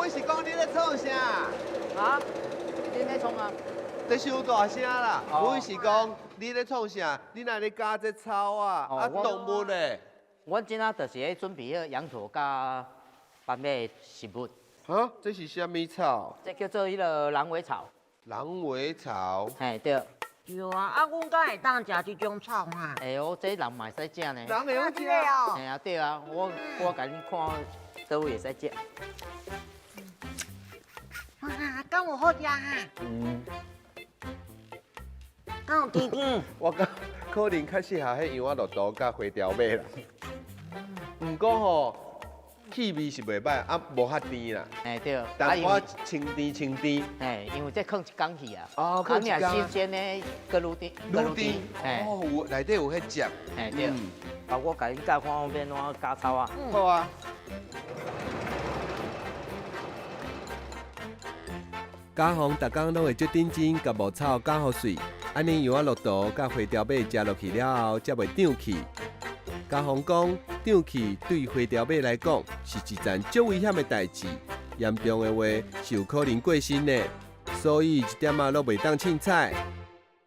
阮是講你咧創啥？啊？你咧創啊？這傷大聲啦！阮是講你咧創啥？你若咧咬這草啊？啊，動物咧？阮這仔就是咧準備彼个羊駝佮斑馬的食物。哈？這是啥物草？這叫做彼个狼尾草。狼尾草。嘿，對。對啊，啊，阮敢會當食這種草哈？會哦，這人嘛會使食呢。人會用食哦。嘿啊，對啊，我共恁看，佗位會使食。哇，敢有好食哈？嗯。敢有甜甜？我感可能較適合彼羊仔駱駝佮花雕馬啦。毋過吼，氣味是袂䆀，啊，無較甜啦。嘿對。但我清甜清甜。嘿，因為這囥一工去啊。哦，囥一工。啊，新鮮的，閣愈甜。愈甜。哦，有內底有彼汁。嘿對。啊，我共恁教看欲按怎絞草啊。好啊。家鳳逐工攏會足認真，共牧草絞予媠，按呢羊仔駱駝佮花雕馬食落去了後，才袂脹氣。家鳳講，脹氣對花雕馬來講是一件足危險的代誌，嚴重的話是有可能過身的，所以一點仔攏袂當凊彩。